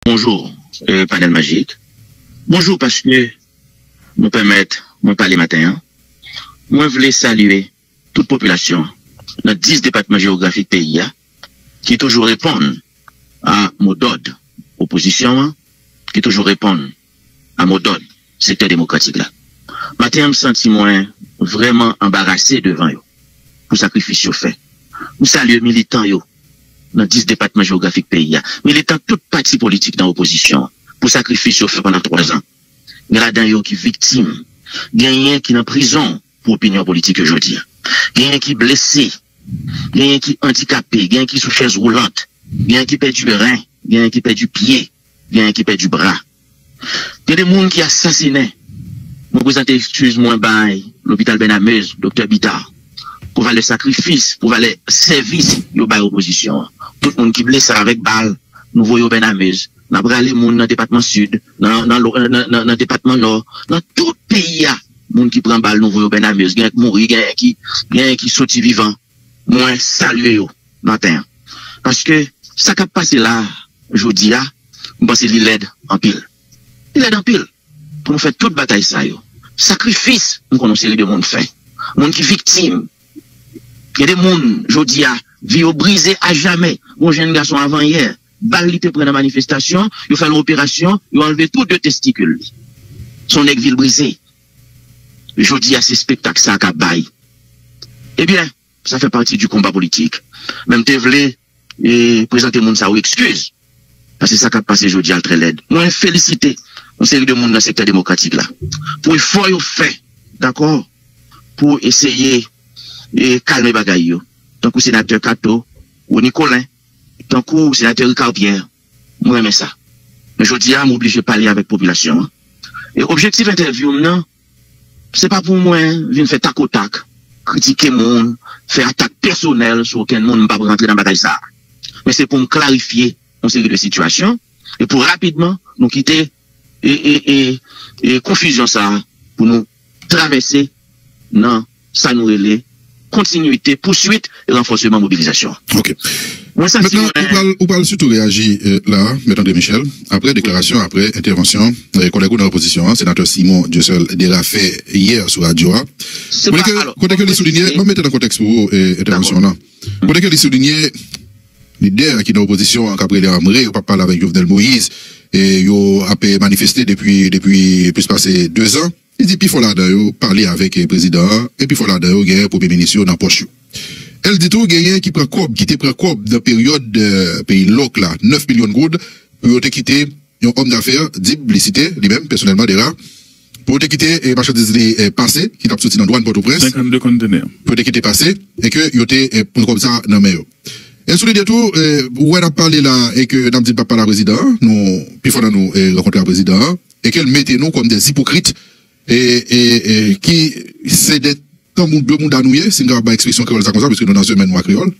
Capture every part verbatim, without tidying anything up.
Bonjou, euh, panèl majik. Bonjou paske nou pèmèt mwen pale maten an. Mwen vle salye tout popilasyon nan dis depatman jewografik peyi a ki toujou reponn a modòd opozisyon an, ki toujou reponn a modòd sektè demokratik la. Maten an, m santi mwen vrèman anbarase devan yo pou sakrifis yo fè. M salye militan yo nan dis depatman jewografik peyi a, militan tout pati politik nan opozisyon an, pou sakrifis yo fè pandan twa zan. Gen ladan yo ki viktim, genyen ki nan prizon pou opinyon politik yo jodi a, genyen ki blese, genyen ki andikape, genyen ki sou chèz woulant, genyen ki pèdi ren, genyen ki pèdi pye, genyen ki pèdi bra. Gen de moun ki asasinen. Mwen prezante eskiz mwen bay lopital Bènamez, Doktè Bitar, pou valè sakrifis, pou valè sèvis yo bay opozisyon an. Tout moun ki blese avèk bal, nou voye yo Bènamez. N ap rale moun nan depatman Sid, nan, nan, lo- nan, nan, nan depatman Nò, nan tout peyi a. Moun ki pran bal, nou voye yo Bènamez. Gen ki mouri, gen ki, gen ki soti vivan. Mwen salye yo maten an. Paske sa k ap pase la, jodi a, m panse li lèd anpil. Li lèd anpil pou nou fè tout batay sa yo. Sakrifis, m konnen yon seri de moun fè. Moun ki viktim. Gen de moun, jodi a, vi yo brize ajamè. Yon jenn gason avanyè, bal li te pran nan manifestasyon, yo fè l operasyon, yo anlve tou de testikil li. Se yon nèg vil brize. Jodi a, se espektak sa k ap bay. Ebyen, sa fè pati di konba politik. Men m te vle e, prezante moun sa yo eskiz. Paske sa k ap pase jodi a trè lèd. Mwen felisite yon seri de moun nan sektè demokratik la pou efò yo fè, dakò, pou eseye e, kalme bagay yo. Tankou senatè Kato, Rony Colin, tankou senatè Ricard Pierre. Mwen renmen sa. Men jodi a, m oblije pale avèk popilasyon an. E objektif entèvyou m nan, se pa pou mwen vin fè takotak, kritike moun, fè atak pèsonèl sou okenn moun, m p ap rantre nan bagay sa a. Men se pou m klarifye yon seri de sitiyasyon e pou rapidman nou kite e, e, e, e konfizyon sa a pou nou travèse nan sa nou rele kontinwite, pouswit e ranfòseman mobilizasyon. Ok. Mwen santi Mentnan, ou mwen pral, ou pral sitou reyaji euh, la, Mèt André Michel, apre deklarasyon, apre entèvansyon euh, kòlèg ou nan opozisyon an, senatè Simon Dieuseul Dera fè yè sou radyo a. Se Kote pa ke, alò, kote ke li soulinye, mwen mete nan kontèks pou ou euh, entèvansyon nan. Kote ke li soulinye lidè ki nan opozisyon an k ap rele anmre, yo p ap pale avèk Jovenel Moïse, e yo ap manifeste depi, depi plis pase de zan. Li di pifò ladan yo pale avèk eh, prezidan an, e pifò ladan yo gen premye minis yo nan pòch yo. El di tou genyen ki pran kòb, ki te pran kòb nan peryòd eh, peyi lòk la, nèf milyon goud, pou yo te kite yon òm dafè, Dib, li site, li menm, pèsonèlman, Dera, pou yo te kite eh, machandiz li eh, pase, ki t ap soti nan dwàn Pòtoprens, senkannde kontenè. Pou yo te kite pase, e ke yo te eh, pran kòb sa nan men yo. E sou lide tou, eh, ou wè n ap pale la, e ke n ap di n p ap pale a prezidan an, nou, pifò nan nou eh, rankontre a prezidan an, e ke l mete nou kòm de ipokrit, e, e, e ki se de tan moun, de mouda nou ye, si n kapab bay ekspresyon kreyòl sa konsa, piske nou nan semèn mwa kreyòl.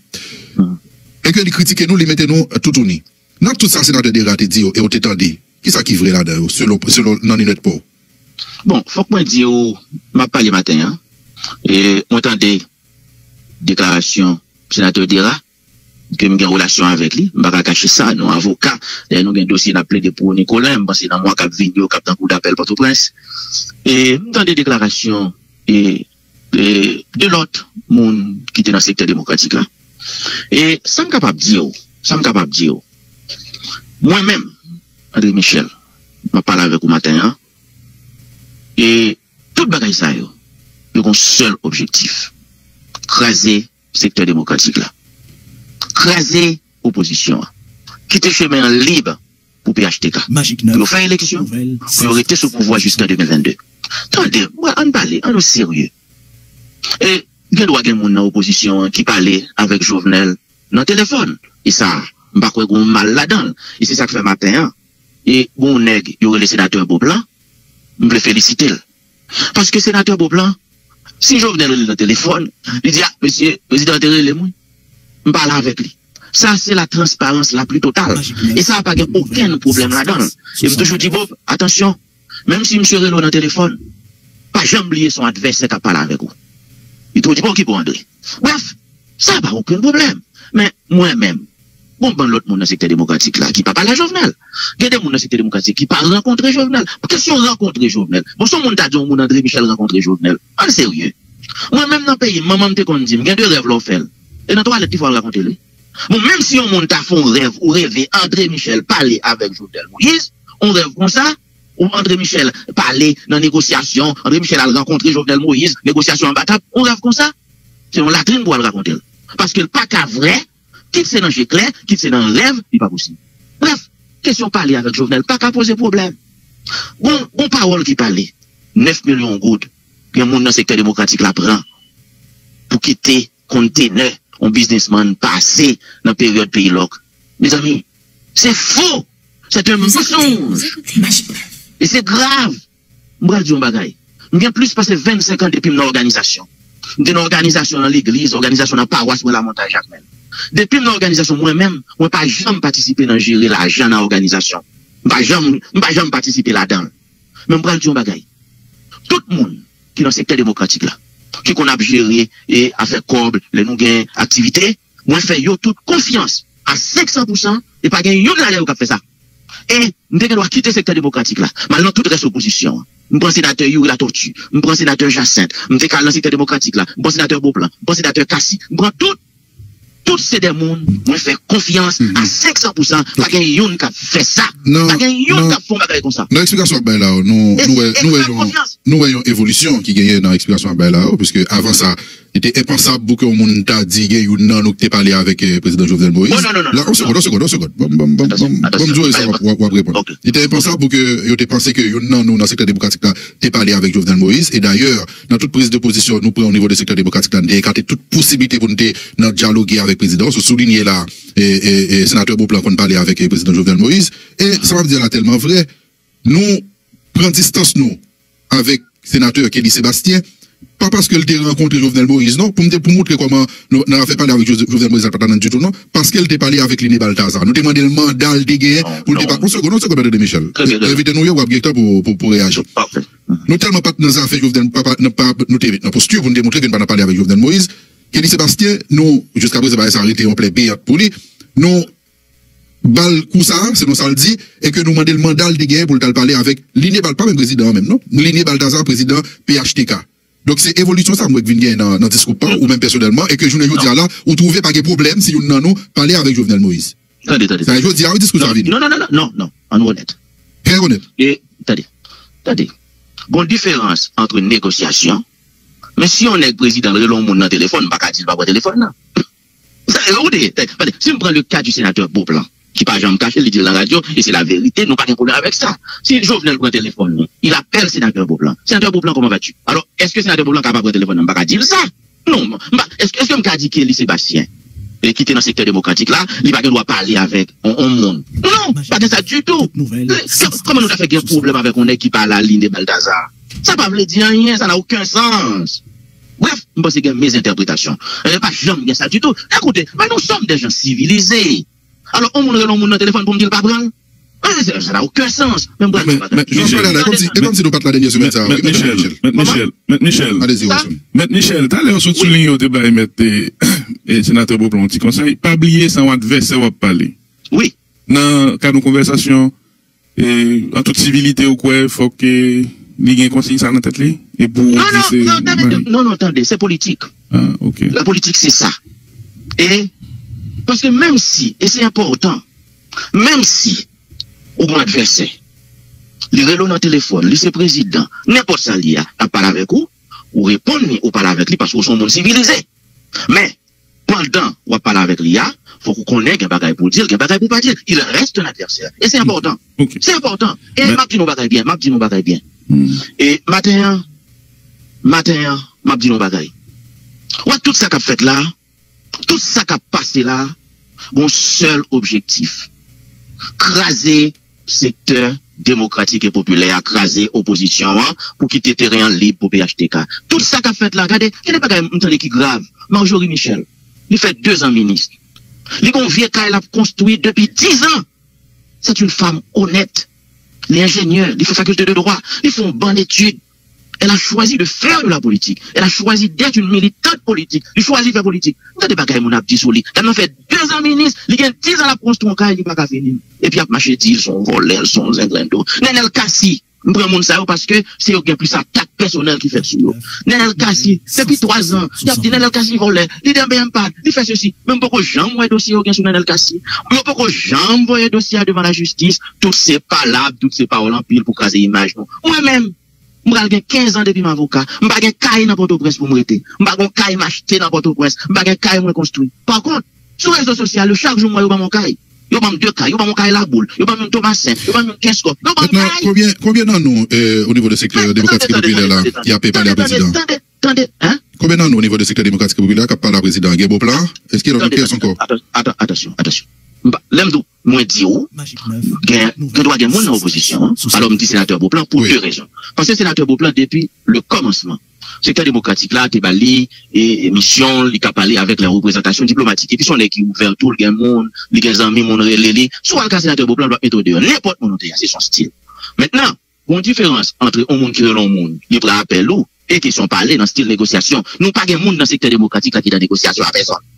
E ke li kritike nou, li mete nou toutouni. Nan tout sa senatè Dera te di yo, e ou te tande, kisa ki vre ladan yo, selon, selon nan linèt pa w? Bon, fòk mwen di w, m ap pale maten an, e mwen tande deklarasyon senatè Dera, ke m gen relasyon avèk li, m pa ka kache sa, nou avoka, dayè nou gen dosye n ap plede pou Nicolas, m panse nan mwa k ap vini yo k ap nan kou dapèl Pòtoprens. E m tande deklarasyon e, e de lòt moun ki te nan sektè demokratik la. E sa m kapab di w, sa m kapab di w, mwen menm, André Michel, m ap pale avèk ou maten an, e tout bagay sa yo, yo gen yon sèl objektif, kraze sektè demokratik la. Kraze opozisyon an. Kite chemen an lib pou P H T K. Pou yo fè eleksyon, pou yo rete sou pouvwa jiska de mil vennde. Tande, mwen, ann pale, ann nou serye. E gen dwa gen moun nan opozisyon an ki pale avèk Jovenel nan telefòn. E sa, m pa kwè gen yon mal ladan l. E se sa k fè maten an, e gen yon nèg yo rele senatè Beauplan, m vle felisite l. Paske senatè Beauplan, si Jovenel rele l nan telefòn, li di, a, mesye, prezidan an te rele m, wi. M pale avèk li. Sa se la transparans la pli total. E sa pa gen okenn pwoblèm ladan l. E m toujou di, Bob, atansyon, menm si misye rele w nan telefòn, pa janm bliye se yon advèsè k ap pale avèk ou. Li toujou di, bon, ki bon, André. Brèf, sa pa okenn pwoblèm. Men, mwen menm, Gon bann lòt moun nan sektè demokratik la ki pa pale a Jovenel. Gen de moun nan sektè demokratik ki pa rankontre Jovenel. Kesyon rankontre Jovenel. Bon, si yon moun ta di yon moun André Michel rankontre Jovenel, ann serye. Mwen menm nan peyi m, manman m te konn di m, gen de rèv lè w fè l. E nan twalèt li fò w al rakonte l wi. Bon, menm si yon moun ta fè yon rèv ou reve André Michel pale avèk Jovenel Moïse, yon rèv konsa, ou André Michel pale nan negosyasyon, André Michel al rankontre Jovenel Moïse, negosyasyon anba tab, yon rèv konsa, se yon latrin pou al rakonte l. Paske l pa ka vrè, kit se nan je klè, kit se nan rèv, li pa posib. Brèf, kesyon pale avèk Jovenel pa ka poze pwoblèm. Gon, gon pawòl ki pale, nèf milyon goud, gen moun nan sektè demokratik la pran pou kite kontenè yon biznismann pase nan peryòd peyi lòk. Mezanmi, se fo! C'est un mensonge! E se grav! M pral di yon bagay. M gen plis pase vennsenk an depi m nan òganizasyon. M te nan òganizasyon nan legliz, òganizasyon nan pawas mwen Lamontay Jakmèl. Depi m nan òganizasyon mwen menm, mwen pa janm patisipe nan jere lajan nan òganizasyon. M pa janm, m pa janm patisipe ladan l. Men m pral di yon bagay. Tout moun ki nan sektè demokratik la, ki konn ap jere e afè kòb, lè nou gen aktivite, mwen fè yo tout konfyans a senk san pousan e pa gen youn ladan yo k ap fè sa. E m te gen dwa kite sektè demokratik la, m al nan tout rès opozisyon an. M pran senatè Youri Latortue, m pran senatè Jacinthe, m te ka al nan sektè demokratik la, m pran senatè Beauplan, m pran senatè Cassy, m pran tout, tout se de moun mwen fè konfyans a senk san pousan, pa gen youn k ap fè sa. Pa gen youn k ap fè yon bagay konsa. Nan eksplikasyon w ap bay la, nou, nou wè, nou wè yon, nou wè yon evolisyon ki genyen nan eksplikasyon w ap bay la, piske avan sa, li te enpansab pou ke yon moun ta di gen youn nan nou ki te pale avèk, eh, prezidan Jovenel Moïse. Non, non, non, non. La, yon segonn, yon segonn, yon segonn. Ban m, ban m, ban m, ban m, ban m di w sa w ap, w ap, w ap reponn. Li te enpansab pou ke yo te panse ke youn nan nou nan sektè demokratik la te pale avèk Jovenel Moïse. E dayè, nan tout priz de pozisyon nou pran o nivo de sektè demokratik la, nou te ekate tout posiblite pou nou te nan dyaloge avèk prezidan. Sou soulinye la, e, e, e, senatè Beauplan konn pale avèk, e, prezidan Jovenel Moïse. E sa w ap di a la tèlman vrè. Nou pran distans nou avèk senatè Kelly Sébastien, pa paske l te rankontre Jovenel Moïse, non, pou m te, pou montre kòman nou, nan afè pale avèk Jose-, Jovenel Moïse la pa t nan ditou, non, paske l te pale avèk Liné Balthazar. Nou te mande l manda l te genyen pou l te pa. Yon segonn, yon segonn, André Michel. Envite nou ye, w ap gen tan pou, pou, pou reyaji. Nou tèlman pa t nan zafè Jovenel, pa, pa, nan, pa, nou te nan posti pou n te montre ke n pa nan pale avèk Jovenel Moïse. Kelly Sébastien, nou, jiskaprezan, bagay sa rete yon plè beyant pou li. Nou ba l kou sa, selon sa l di, e ke nou mande l manda l te genyen pou l t al pale avèk Liné Bal-, pa menm prezidan an menm, non. Liné Balthazar, prezidan P H T K. Donk, se evolisyon sa m wè k vin genyen nan, nan diskou pa w, ou menm pèsonèlman, e ke jounen jodi a la, ou twouve pa gen pwoblèm si youn nan nou pale avèk Jovenel Moïse. Tande, tande, tande. Sa jodi a, wi, diskou sa vini. Non, non, non, non, non, non. Ann onèt. Trè onèt. E, tande, tande. Gon diferans ant negosyasyon, men si yon nèg prezidan rele yon moun nan telefòn, m pa ka di l pa pran telefòn nan. Sa, e, ou te, tande, si m pran le cas du sénateur Beauplan, ki pa janm kache, li di l nan radyo, e se la verite, nou pa gen pwoblèm avèk sa. Si Jovenel pran telefòn li, il appelle sénateur Beauplan. Sénateur Beauplan, comment vas-tu? Alò, èske senatè Beauplan ka pa pran telefòn nan? M pa ka di l sa. Non, m pa, èske, èske m ka di Kelly Sébastien, e ki te nan sektè demokratik la, li pa gen dwa pale avèk on, on moun? Non, pa gen sa ditou. Kòman nou ta fè gen pwoblèm avèk on nèg ki pale a Liné Balthazar? Sa pa vle di anyen, ça n'a aucun sens. Bref, m panse gen mezentèpretasyon. E pa janm gen sa ditou. Écoutez, mais nous sommes des gens civilisés. Alò, on moun rele on moun nan telefòn pou m di l pa pran l? Sa n'a aucun sens. Men m pral di bagay. Mèt Michel. E kòmsi nou pa t la dènyè semèn sa a, wi, Mèt Michel. Mèt Michel. Mèt Michel. Alezi, Watson. Mèt Michel, talè w sot sou liy ou te bay mèt, e, e, senatè Beauplan yon ti konsèy. Pa bliye se yon advèsè w ap pale. Wi. Nan kad yon konvèsasyon, e, an tout sivilite, ou kwè fòk, e, li gen konsiy sa nan tèt li? E pou ou di se non, non, tande, non, non, tande, se politik. Ah, ok. La politik, se sa. E, paske menm si, e se enpòtan, menm si ou gon advèsè, li rele w nan telefòn, li se prezidan, nenpòt sa l ye a, l ap pale avèk ou, ou reponn li, ou pale avèk li paske ou se yon moun sivilize. Men, pandan w ap pale avèk li a, fòk ou konnen gen bagay pou w di l, gen bagay pou w pa di l. Il reste un adversaire. E se enpòtan. Ok. Se enpòtan. E m ap di nou bagay byen, m ap di nou bagay byen. E maten an, maten an, m ap di nou bagay. Ou wè tout sa k ap fèt la, tout sa k ap pase la, gon sèl objektif. Kraze sektè demokratik e popilè a, kraze opozisyon an pou kite teren an lib pou P H T K. Tout sa k ap fèt la, gade, gen de bagay m tande ki grav. Marjorie Michel, li fè dezan minis. Li gon vye kay l ap konstwi depi dizan. C'est une femme honnête. Li enjenyè, li fè fakilte de dwa, li fè yon bann etid. Elle a choisi de faire de la politique. Elle a choisi d'être une militante politique. Li chwazi fè politik. Gade bagay moun ap di sou li. Dam nan fè de zan minis, li gen diz an l ap konstwi yon kay, li pa ka fini l. Epi ap mache di l se yon vòlè, l se yon zenglendo. Nenel Cassy, m pran moun sa yo paske se yo gen plis atak pèsonèl ki fèt sou yo. Nenel Cassy, depi twa zan, y ap di Nenel Cassy vòlè, li nan B M pad, li fè sesi. Men m poko janm wè dosye yo gen sou Nenel Cassy. Yo poko janm voye dosye a devan lajistis. Tout se palab, tout se pawòl anpil pou kraze imaj nou. Mwen menm, m pral gen kenz an depi m avoka. M pa gen kay nan Pòtoprens pou m rete. M pa gen kay m achte nan Pòtoprens. M pa gen kay mwen konstwi. Pa kont, sou rezo sosyal yo, chak jou m wè yo ban m yon kay. Yo ban m de kay. Yo ban m yon kay Laboul. Yo ban m yon Tomasen. Yo ban m yon Kenskòf. Yo ban m Mentnan, kay. Konbyen, konbyen nan nou, euh, au niveau de sektè Men, demokratik e tande, tande, popilè la, tande, tande, ki ape pale a tande, prezidan? Tande, tande, tande, hein? Konbyen nan nou, au niveau de sektè demokratik e popilè la, k ap pale a prezidan? Gen Beauplan? Èske gen lòt pyès ankò? Atann, atann, atansyon, atansyon. M pa, lè m di w, mwen di w, gen, gen dwa gen moun nan opozisyon, hein. Alò, m di senatè Beauplan pou de rezon. Paske senatè Beauplan, depi le kòmansman, sektè demokratik la te ba li, e, e misyon, li ka pale avèk la reprezantasyon diplomatik. Epi se yon nèg ki ouvè tou, li gen moun, li gen zanmi, moun rele li. Si w al ka senatè Beauplan, l ap mete w deyò. Nenpòt moun ou te ye a, se son stil. Mentnan, gon diferans ant yon moun ki rele yon moun, li pran apèl ou, e ke se yon pale nan stil negosyasyon. Nou pa gen moun nan sektè demokratik la ki nan negosyasyon avè zòn.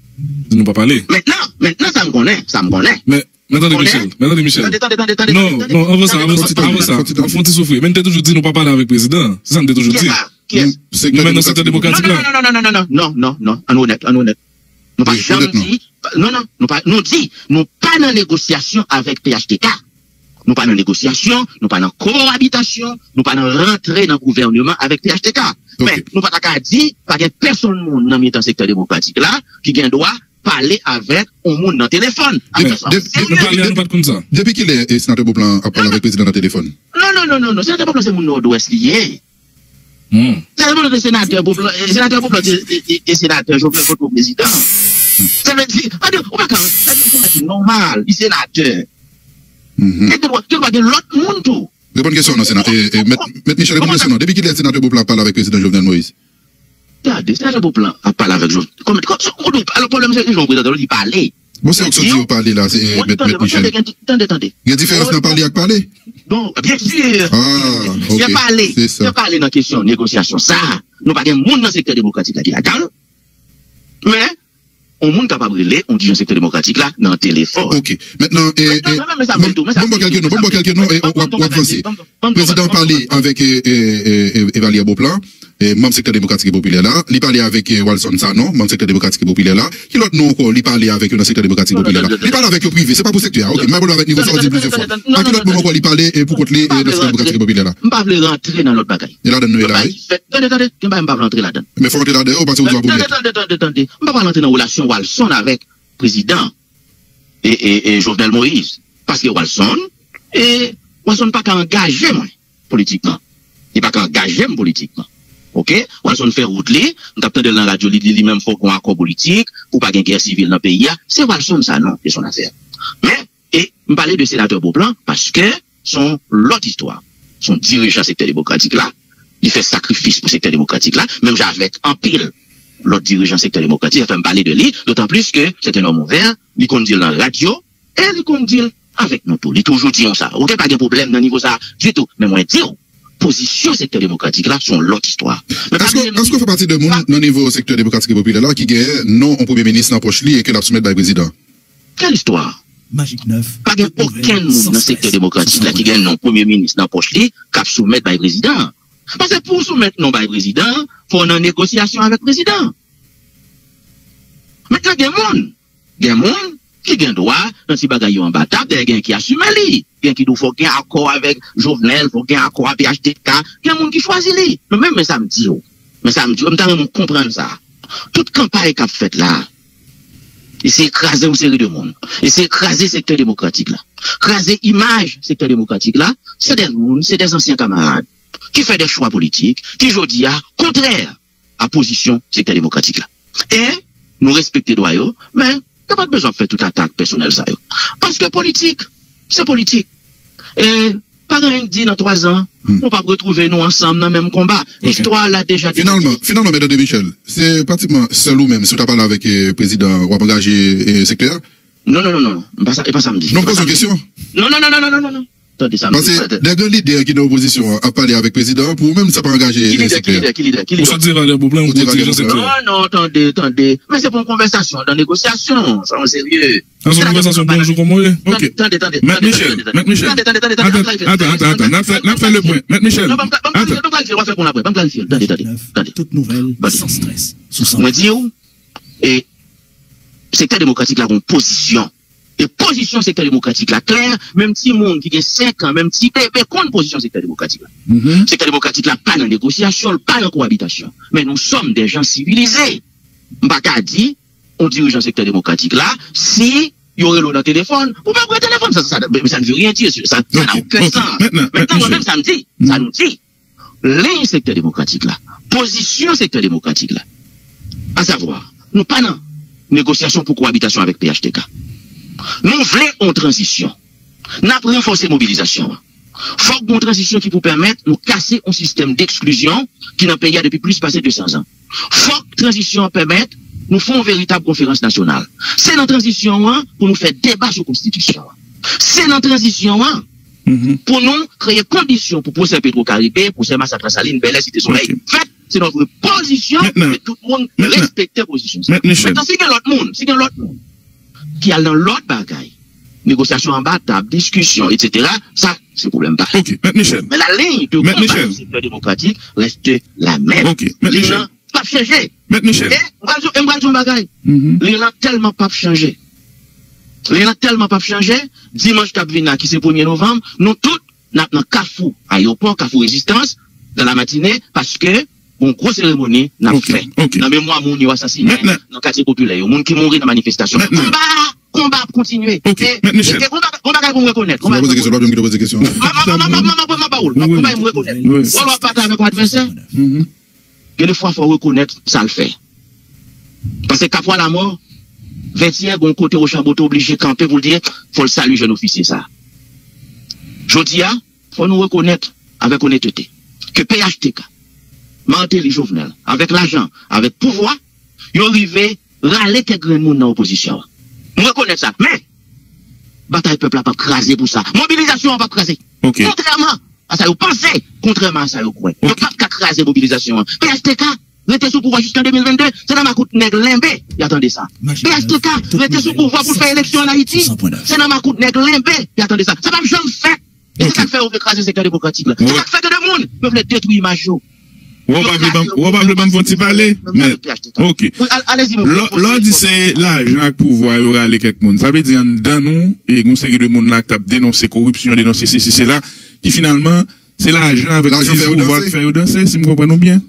Nou pa pale. Mentnan, mentnan, sa m konnen, sa m konnen. Men, men tande, Michel, men tande, Michel. Tande, tande, tande, tande, Non, tande, non, anvan sa, tande, anvan sa, tande, anvan sa, tande, tande. Fon ti soufri. Men n te toujou di nou pa pale avèk prezidan. Se sa n te toujou di. Kiyès sa? Kiyès? Nou menm nan sektè demokratik la. Non, non, non, non, non, non, non, non, non, non, ann onèt, ann onèt. Nou pa janm di, non, non, nou pa, nou di, nou pa nan negosyasyon avèk P H T K. Nou pa nan negosyasyon, nou pa nan kowabitasyon, nou pa nan rantre nan gouvènman avèk P H T K. Men, nou pa ta ka di, pa gen pèsonn moun nan mitan sektè demokratik la ki gen dwa pale avèk yon moun nan telefòn. Depi, depi, depi, depi kilè, eh, senatè Beauplan ap pale avèk prezidan nan telefòn? Non, non, non, non, non. Senatè Beauplan se moun Nòdwès li ye. Senatè Beauplan te senatè Beauplan, eh, senatè Beauplan te, e, e, e senatè Jovenel Moïse prezidan. Sa vle di, ann, ou pa ka, sa vle di, se nòmal, li senatè. E gen dwa, gen dwa gen lòt moun tou. Reponn kesyon nan, sena-, eh, eh, mèt, mèt Michel, reponn kesyon nan. Depi kilè senatè Beauplan ap pale avèk prezidan Jovenel Moïse? Gade, senatè Beauplan ap pale avèk Jovenel. Kòman, kò-, so, ou, alò, pwoblèm se ki jan w prezante l, li pale. Bon, se ou ki sot di yo pale la, se, eh, mèt, mèt Michel. Tande, tande, tande. Gen diferans nan pale ak pale? Bon, byen si. Ah, ok. Gen pale, gen pale nan kesyon negosyasyon sa. Nou pa gen moun nan sektè demokratik la ki ladan l. Men, yon moun kapab rele yon dirijan sektè demokratik la nan telefòn. Ok. Mentnan, eh, eh, ban m ba kèlke non, ban m ba kèlke non, e w ap, w ap vanse. Prezidan pale avèk, eh, eh, eh, eh, Evalye Beauplan, eh, manm sektè demokratik e popilè la. Li pale avèk, eh, Walson Sanon, manm sektè demokratik e popilè la. Ki lòt non ankò li pale avèk yo nan sektè demokratik e popilè la? Li pale avèk yo prive, se pa pou sektè a. Ok, m ap pale avèk nivo sa w di plizyè fwa. A ki lòt moun ankò li pale, eh, pou kont li, eh, nan sektè demokratik e popilè la? M pa vle rantre nan lòt bagay. E ladan nou ye la, wi. Tande, tande, gen bagay m pa vle rantre ladan. Men fò w rantre ladan, ou panse ou di w ap omèt. Tande, tande, tande, tande. M pa pral rantre nan relasyon Walson avèk prezidan e, e, e Jovenel Moïse. Paske Walson, e, Walson pa ka angaje mwen politikman. Li pa ka angaje m politikman. Ok? Walson fè wout li, m t ap tande l nan radyo, li di li menm fòk gon akò politik, pou pa gen gè sivil nan peyi a. Se Walson Sanon, se son afè. Men, E m pale de senatè Beauplan paske se yon lòt istwa. Se yon dirijan sektè demokratik la. Li fè sakrifis pou sektè demokratik la, menm jan avèk anpil lòt dirijan sektè demokratik. Sa fè m pale de li, dotan plis ke se te yon nonm ouvè, li konn di l nan radyo, e li konn di l avèk nou tou. Li toujou di nou sa. Oke, pa gen pwoblèm nan nivo sa ditou. Men mwen di w, pozisyon sektè demokratik la, se yon lòt istwa. Men pa bliye m di. Èske w fè pati de moun nan nivo sektè demokratik e popilè la ki genyen non yon premye minis nan pòch li e ke l ap soumèt bay prezidan? Kèl istwa? Pa gen okenn moun nan sektè demokratik la ki gen non premye minis nan pòch li k ap soumèt bay prezidan an. Paske pou w soumèt non bay prezidan an, fò w nan negosyasyon avèk prezidan an. Mentnan gen moun, gen moun ki gen dwa nan ti bagay yo anba tab, dayè gen ki asime li, gen ki di w fòk gen akò avèk Jovenel, fòk gen akò a P H T K, gen moun ki chwazi li. Men, men, men sa m di w, men sa m di w, m ta renmen w konprann sa. Tout kanpay k ap fèt la, eseye kraze yon seri de moun. Eseye kraze sektè demokratik la. Kraze imaj sektè demokratik la. Se de moun, se de ansyen kamarad ki fè de chwa politik ki jodi a kontrè a pozisyon sektè demokratik la. E nou respekte dwa yo, men yo pa t bezwen ap fè tout atak pèsonèl sa yo. Paske politik, se politik. E pa gen anyen k di nan twa zan, nou p ap retwouve nou ansanm nan menm konba. Istwa la deja dekonte. Finalman, finalman, Mèt André Michel, se pratikman sèl ou menm, si w ta pale avèk, eh, prezidan, w ap angaje, eh, sektè a? Non, non, non, non, non. M pa sa, e pa sa m di. Non, m poze w kesyon. Non, non, non, non, non, non, non, non. Tande sa m di. Paske de gran lidè ki nan opozisyon an ap pale avèk prezidan an, pou ou menm, sa pa angaje sektè a. Ki lidè, ki lidè, ki lidè? Ou sot di Valè Boblin, ou di Valè Boblin. Non, non, tande, tande. Men se pou yon konvèsasyon, nan negosyasyon, sa yon serye. Nan yon konvèsasyon, bonjou, kòman w ye? Ok. Tande, tande, tande. Mèt Michel, Mèt Michel. Tande, tande, tande, tande. Atann, atann, atann, atann. N ap fè, n ap fè le pwen. Mèt Michel. Non, ban m klarifye, ban m klarifye, ban m klarifye, ban m klarifye. Tande, tande, tande. Tout nouvèl, san strès, sou san. Mwen di w, e sektè demokratik la gon pozisyon. E pozisyon sektè demokratik la klè, menm timoun ki gen senk an, menm ti bebe konn pozisyon sektè demokratik la. Sektè demokratik la pa nan negosyasyon, l pa nan kowabitasyon. Men nou sòm de jan sivilize. M pa ka di yon dirijan sektè demokratik la, si yo rele w nan telefòn, ou pa pran telefòn. Sa, sa, sa, sa ne veut rien dire. Sa, sa n'a aucun sens. Mentnan, mwen menm, sa m di, sa nou di. Liy sektè demokratik la, pozisyon sektè demokratik la, asavwa, nou pa nan negosyasyon pou kowabitasyon avèk P H T K. Nou vle yon tranzisyon. N ap ranfòse mobilizasyon an. Fòk gen yon tranzisyon ki pou pèmèt nou kase yon sistèm deksklizyon ki nan peyi a depi plis pase de san zan. Fòk tranzisyon an pèmèt nou fè yon veritab konferans nasyonal. Se nan tranzisyon an pou nou fè deba sou konstitisyon an. Se nan tranzisyon an pou nou kreye kondisyon pou pwosè Petro Caribe, pwosè Masak Lasalin, Bèlè, Site Solèy fèt. Se notre pozisyon, e tout moun respekte pozisyon sa. Mentnan, si gen lòt moun, si gen lòt moun ki al nan lòt bagay, negosyasyon anba tab, diskisyon, etsetera, sa, se pwoblèm pa yo. Men la ligne de combat du secteur démocratique reste la même. Li lan p ap chanje. E m pral di, e m pral di yon bagay. Li lan tèlman p ap chanje. Li lan tèlman p ap chanje. Dimanch k ap vin la, ki se premye novanm, nou tout n ap nan Kafou Ayewopò, Kafou Rezistans, nan la matine, paske gon gwo seremoni n ap fè nan memwa moun yo asasinen nan katye popilè yo, moun ki mouri nan manifestasyon. Konba, konba ap kontinye. E, e, e gon bagay, gon bagay pou m rekonèt. Gon bagay pou m rekonèt. M ap ba w l, m ap konba pou m rekonèt. Wòl w ap batay avèk yon advèsè. Gen de fwa fò w rekonèt sa l fè. Paske Kafou a Lamò, Vètyè, gon kote Wochanbo te oblije kanpe pou l di fò l salye jèn ofisye sa. Jodi a, fò nou rekonèt avèk onètete ke P H T K, Martelly, Jovenel, avèk lajan, avèk pouvwa, yo rive rale kèk grenn moun nan opozisyon an. M rekonèt sa. Men, batay pèp la p ap kraze pou sa. Mobilizasyon an p ap kraze. Kontrèman a sa yo panse, kontrèman a sa yo kwè. Yo p ap ka kraze mobilizasyon an. P H T K rete sou pouvwa jiska de mil vennde. Se nan makout nèg lenbe y a tande sa. P H T K rete sou pouvwa pou l fè eleksyon ann Ayiti. Se nan makout nèg lenbe y a tande sa. Sa p ap janm fèt. E se sa k fè yo vle kraze sektè demokratik la. Se sa k fè gen de moun yo vle detwi imaj yo. Wè, w pa vle ban m, wè, w pa vle ban m fè yon ti pale? Men, ok. Lè w di se lajan ak pouvwa yo rale kèk moun, sa vle di anndan nou, e gon seri de moun la k t ap denonse koripsyon, denonse sesi, sela, ki finalman, se lajan avèk plis pouvwa k fè yo danse, si m konprann ou byen.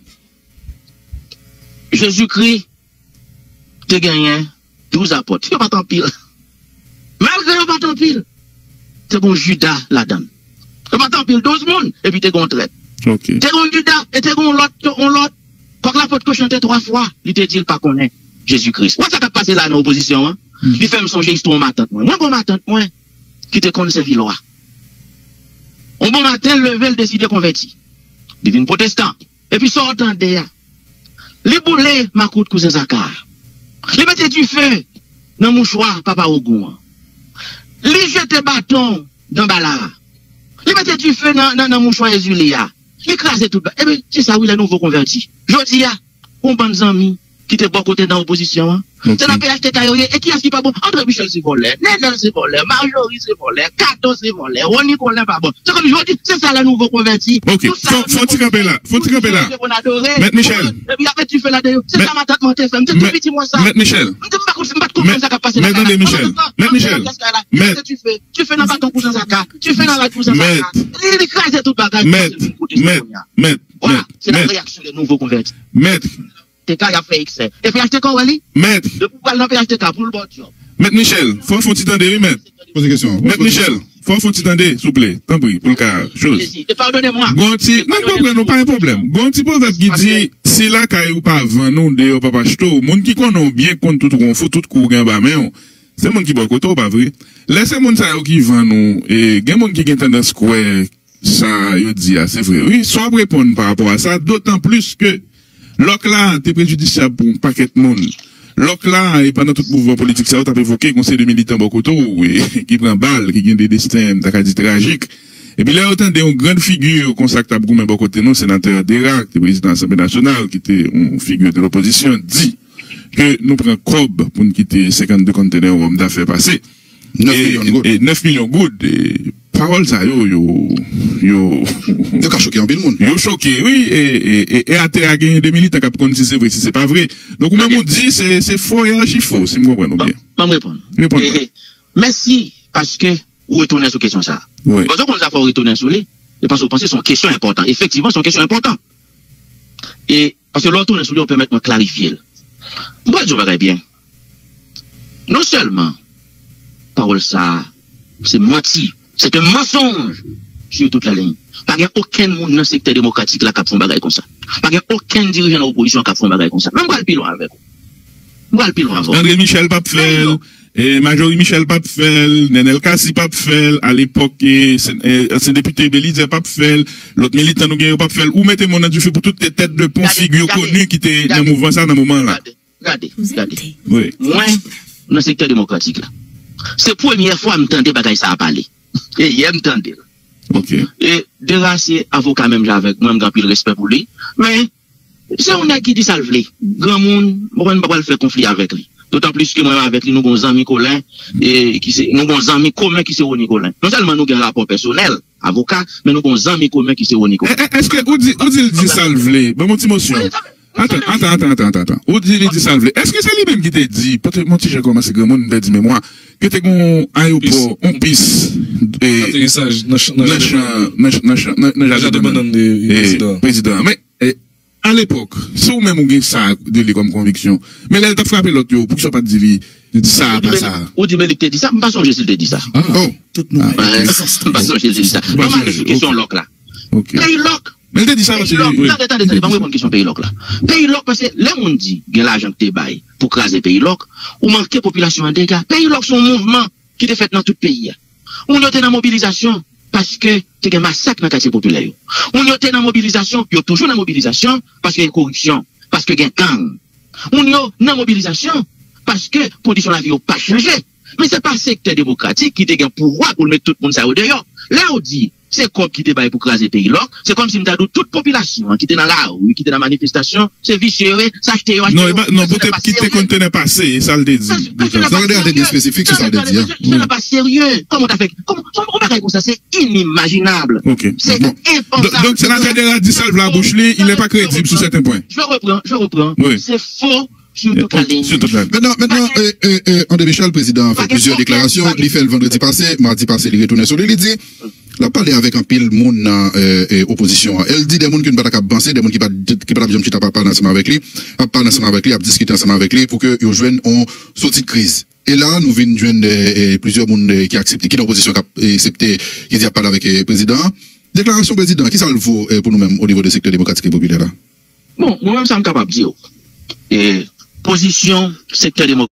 Jezikri te genyen douz apot. Yo pa t anpil. Malgre yo pa t anpil, te gon Jida ladan l. Yo pa t anpil, douz moun, epi te gon trèt. Te gon Jida, e te gon lòt, yon lòt. Kòk lapot ko chante twa fwa, li te di l pa konnen Jezi Kris. Wè sa k ap pase la nan opozisyon an? Li fè m sonje istwa yon matant mwen. Mwen gon matant mwen ki te konn sèvi lwa. Yon bon maten, l leve, l deside konvèti. Li vin pwotestan. Epi sa w tande a, li boule makout kouzen Zaka. Li mete dife nan mouchwa papa Ogou an. Li jete baton nan bala a. Li mete dife nan, nan, nan mouchwa Ezili a. Li kraze tout ba-, ebyen, se sa wi, lè nouvo konvèti. Jodi a, yon bann zanmi ki te bò kote nan opozisyon an, se nan P H T K yo ye. E kiyès ki pa bon? André Michel se vòlè, Nenel se vòlè, Marjorie se vòlè, Kato se vòlè, Rony Colin pa bon. Se kòm jodi, se sa lè nouvo konvèti. Ok, fò, fò ti kanpe la, fò ti kanpe la. Mèt Michel. Epi y ap met dife ladan yo. Se sa matant mwen te fè. M te tou piti mwen sa. Mèt Michel. M te, m pa konn, m pa t konprann sa k ap pase la. Mèt André Michel. Mèt Michel. Mèt. Dife, dife nan baton kouzen Zaka, dife nan rad kouzen Zaka. Li, li kraze tout bagay. Mèt. Mèt. Mèt. Vwala, se la reyaksyon de nouvo konvèti. Mèt. P H T K, y ap fè eksè. E P H T K, w wè li? Mèt. Depi w pral nan P H T K, pou l ba w djòb. Mèt Michel, fò w fè yon ti tande, wi, mèt. Poze kesyon. Mèt Michel, fò w fè yon ti tande, souple. Tanpri, pou l ka, choz. E padone mwa. Gon ti, non, m konprann ou, pa gen pwoblèm. Gon ti pwovèb ki di, si lakay ou pa vann ou, deyò p ap achte w. Moun ki konnen w byen konn tout wonf ou, tout kou w gen anba men w, se moun ki bò kote w, pa vre? Lè se moun sa yo ki vann ou, e gen moun ki gen tandans kwè sa yo di a, se vre, wi. Sa w ap reponn pa rapò a sa, dotan plis ke lòk la te prejidisyab pou yon pakèt moun. Lòk la, e pandan tout mouvman politik sa yo t ap evoke, gon seri de militan bò kote w, e, ki pran bal, ki gen de desten, m ta ka di, trajik. Epi lè yo tande yon grann figi konsa k t ap goumen bò kote nou, senatè Dera, ki te prezidan Asanble Nasyonal, ki te yon figi de lopozisyon, di ke nou pran kòb pou n kite senkannde konntenè wòm dafè pase. Nèf milyon goud. E nèf milyon goud, e pawòl sa yo, yo, yo, yo ka choke anpil moun. Yo choke, wi, e, e, e, e atè a genyen de militan k ap konn si se vre, si se pa vre. Donk, ou menm ou di, se, se fo e achi fo, si m konprann ou byen. Ban m reponn. Reponn. E, e, mèsi, paske ou retounen sou kesyon sa a. Wi. Paske ou konn sa fè w retounen sou li, e paske ou panse se yon kesyon enpòtan. Efektivman, se yon kesyon enpòtan. E, paske lè w tounen sou li, w pèmèt mwen klarifye l. M pral di yon bagay byen. Non sèlman pawòl sa a, se manti, c'est un mensonge sur toute la ligne. Pa gen okenn moun nan sektè demokratik la k ap fè yon bagay konsa. Pa gen okenn dirijan nan opozisyon an k ap fè yon bagay konsa. Men m pral pi lwen avèk ou. M pral pi lwen avè w. André Michel p ap fè l, e, Majorie Michel p ap fè l, Nenel Cassy p ap fè l, alepòk, e, sen-, e, ansyen depite Belizaire p ap fè l, lòt militan nou gen yo p ap fè l. Ou mete men w nan dife pou tout tèt de pon, figi koni ki te nan mouvman sa nan moman la. Gade, gade, gade. Wi. Mwen, nan sektè demokratik la, se premyè fwa m tande bagay sa a pale. E yè m tande l. Ok. E Dera se avoka menm jan avèk mwen, m gen anpil respè pou li. Men, se yon nèg ki di sa l vle. Granmoun, mwen pa pral fè konfli avèk li. Dotan plis ke mwen avèk li, nou gon zanmi Colin, e, ki se, nou gon zanmi komen ki se Rony Colin. Non sèlman nou gen rapò pèsonèl, avoka, men nou gon zanmi komen ki se Rony Colin. E, e, èske ou di, ou di l di sa l vle? Ban m yon ti mosyon. Wi, sa, Atan, atan, atan, atan, atan, atan. Ou di li di sa l vle. Èske se li menm ki te di, paske m yon ti jan kòmanse granmoun, m pèdi memwa, ke te gen yon ayewopò, yon pis, e, aterisaj nan ch-, nan nan jaden chan, nan ch-, nan chan, nan, nan jaden bannann, bannann de, e, prezidan an. Prezidan an. Men, e, alepòk, si ou menm ou gen sa de li kòm konviksyon, men lè l t ap frape lòt yo, poukisa w pa t di li sa a pa sa a? Ou di men li te di sa, m pa sonje si l te di sa. Ah. Oh. Tout nou. Ah, m pa sonje si l te di sa. Ban m ale sou kesyon lòk la. Ok. Peyi lòk. Men l te di sa paske, peyi lòk, wi. Tande, tande, tande, ban m reponn kesyon peyi lòk la. Peyi lòk, paske lè moun di gen lajan ki te bay pou kraze peyi lòk, ou manke popilasyon an dega. Peyi lòk se yon mouvman ki te fèt nan tout peyi a. Moun yo te nan mobilizasyon paske te gen masak nan katye popilè yo. Moun yo te nan mobilizasyon, yo toujou nan mobilizasyon paske gen koripsyon, paske gen gang. Moun yo nan mobilizasyon paske kondisyon lavi yo pa chanje. Men se pa sektè demokratik ki te gen pouvwa pou l met tout moun sa yo deyò. Lè w di se kòb ki te bay pou kraze peyi lòk, se kòmsi m ta di w tout popilasyon an ki te nan lari, ki te nan manifestasyon, se visye yo ye, se achte yo, achte yo. Non, e pa, non, pou te kite konntenè pase, e sa l te di. Sa te byen espesifik sou sa l te di a. Sa pa serye. Kòman w ta fè? Kòman, kòman yon bagay konsa, se inimajinab. Ok. Se enpansab. Donk, donk, senatè Dera di sa l vle a bouch li, il n'est pas crédible sur certains points. Je reprends, je reprends. Wi. Se fo sou tout la liy. Sou tout la liy. Mentnan, mentnan, e, e, e, André Michel, prezidan an fè plizyè deklarasyon. Li fè l vandredi pase, madi pase, li retounen sou li, li di l ap pale avèk anpil moun nan, e, e, opozisyon an. E l di de moun ke n pa ta kab panse, de moun ki pa t, ki pa t ap janm chita ap pale ansanm avèk li, ap pale ansanm avèk li, ap diskite ansanm avèk li pou ke yo jwenn yon soti kriz. E la, nou vin jwenn, e, e, plizyè moun, e, ki aksepte, ki nan opozisyon k ap, e, aksepte, ki di ap pale avèk, e, prezidan an. Deklarasyon prezidan an, kisa l vo, e, pou nou menm o nivo de sektè demokratik e popilè la? Bon, mwen menm sa m kapab di w. E, pozisyon sektè demokratik